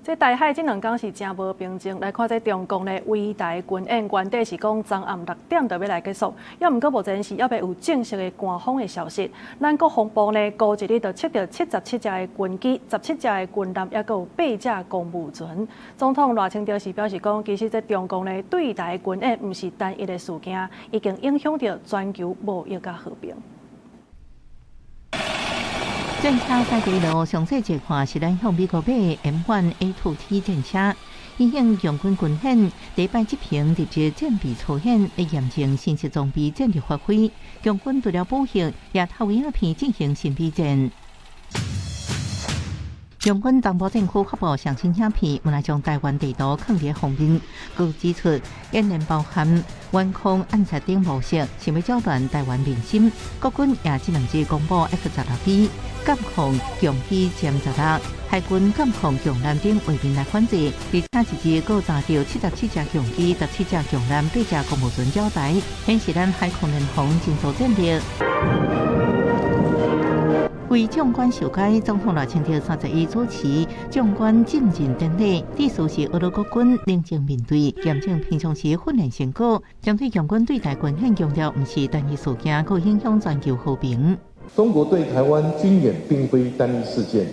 這台海這兩工是誠無平靜，來看這中共的圍台軍演，原底是講昨暗6點就欲來結束，猶毋過目前是猶未有正式的官方的消息。咱國防部呢，過一日就測著77隻的軍機、17隻的軍艦，猶閣有八隻公務船。總統賴清德是表示講，其實這中共的對台軍演毋是單一的事件，已經影響著全球貿易佮和平。戰車駛佇路，詳細一看是咱向美國買的 M1A2T 戰車，因應共軍軍演，第一擺執行入職戰備操演，來驗證新式裝備戰力發揮。共軍除了補習，也透過影片進行心理戰。共軍東部戰區發布上新影片，原來將台灣地圖囥佇封面，閣指出演練包含遠控暗殺等模式，想欲攪亂台灣民心。國軍也這兩日公布 F-16B 監控共機殲十六，海軍監控共艦等畫面來反制，而且一日閣查著77隻共機、17隻共艦、八隻公務船繳台，顯示咱海空聯防真足戰力。為將官授階，總統賴清德31主持將官進任典禮，致辭時呵咾國軍冷靜面對，驗證平常時訓練成果，針對共軍對台軍演強調，毋是單一事件，閣影響全球和平。中國對台灣軍演並非單一事件，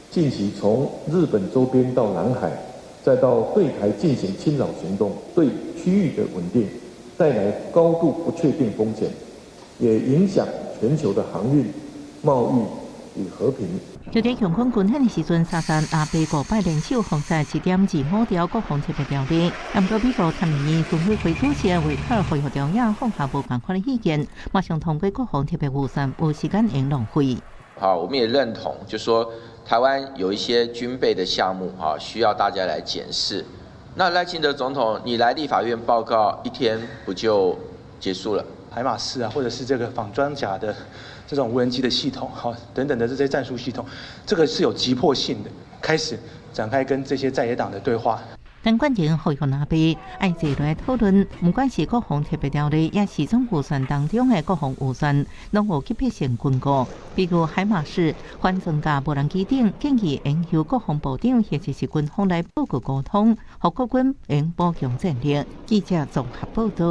近期從日本周邊到南海，再到對台進行侵擾行動，對區域的穩定帶來高度不確定風險，也影響全球的航運、貿易與和平。就佇共軍軍演的時陣，沙山阿伯五擺聯手封殺1.25條國防特別條例。毋過美國參議院軍委會主席維克爾予中央放下無仝款的意見，馬上通過國防特別預算，無時間會浪費。好，我們也認同，就說台灣有一些軍備的項目，哈，需要大家來檢視。那賴清德總統，你來立法院報告一天不就結束了？海馬斯啊，或者是這個仿裝甲的這種無人機的系統，好等等的這些戰術系統，這個是有急迫性的，開始展開跟這些在野黨的對話。陳冠廷呼籲阿伯愛坐落來討論，毋管是國防特別條例，抑是總預算當中的國防預算，攏有急迫性軍購，比如海馬斯、反裝甲無人機等，建議應由國防部長或者是軍方來報告溝通，予國軍會補強戰力。記者綜合報道。